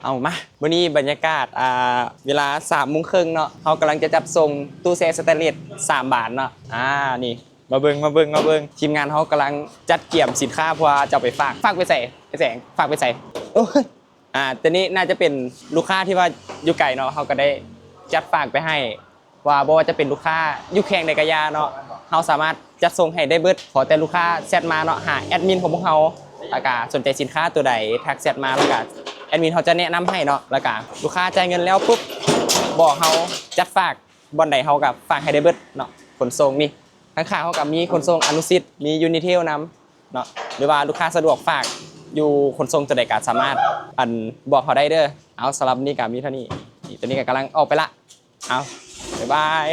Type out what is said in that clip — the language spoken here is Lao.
ເອົາມາ ມື້ນີ້ບັນຍາກາດ ອ່າ ເວລາສາມໂມງເຄິ່ງເນາະ ເຮົາກຳລັງຈະຈັດສົ່ງຕູ້ແຊ່ສະແຕນເລດສາມບານເນາະ. ອ່າ ນີ້ ມາເບິ່ງ ມາເບິ່ງ ມາເບິ່ງ ທີມງານເຮົາກຳລັງຈັດກຽມສິນຄ້າ ເພື່ອຈະເອົາໄປຝາກ. ຝາກໄປໃສ? ໄປແສງ ຝາກໄປໃສ? ໂອ້ຍ ອ່າ ຕົວນີ້ໜ້າຈະເປັນລູກຄ້າທີ່ວ່າຢູ່ໄກເນາະ ເຮົາກໍໄດ້ຈັດຝາກໄປໃຫ້ ວ່າບໍ່ວ່າຈະເປັນລູກຄ້າຢູ່ແຂວງໃດກະຢ່າເນາະ ເຮົາສາມາດຈັດສົ່ງໃຫ້ໄດ້ເບິດ. ຂໍແຕ່ລູກຄ້າແຊັດມາເນາະ ຫາແອດມິນຂອງພວກເຮົາ ແລ້ວກະສົນໃຈສິນຄ້າຕົວໃດ ທັກແຊັດມາ ແລ້ວກະແອດມິນເຮົາຈະແນະນຳໃຫ້ເນາະ. ແລ້ວກະລູກຄ້າຈ່າຍເງິນແລ້ວປຸບ ບອກເຮົາຈັດຝາກບ່ອນໃດ ເຮົາກະຝາກໃຫ້ໄດ້ເບິດເນາະ. ຂົນສົ່ງນີ້ ທາງຂ້າງເຮົາກະມີຂົນສົ່ງອະນຸສິດ ມີຢູນິເທວນຳເນາະ ຫຼືວ່າລູກຄ້າສະດວກຝາກຢູ່ຂົນສົ່ງຕົວໃດກະສາມາດ ອັນ ບອກເຮົາໄດ້ເດີ. ເອົາ ສຳລັບມື້ນີ້ກະມີເທົ່ານີ້. ນີ້ ຕົວນີ້ກະກຳລັງອອກໄປລະ. ເອົາ ບາຍບາຍ.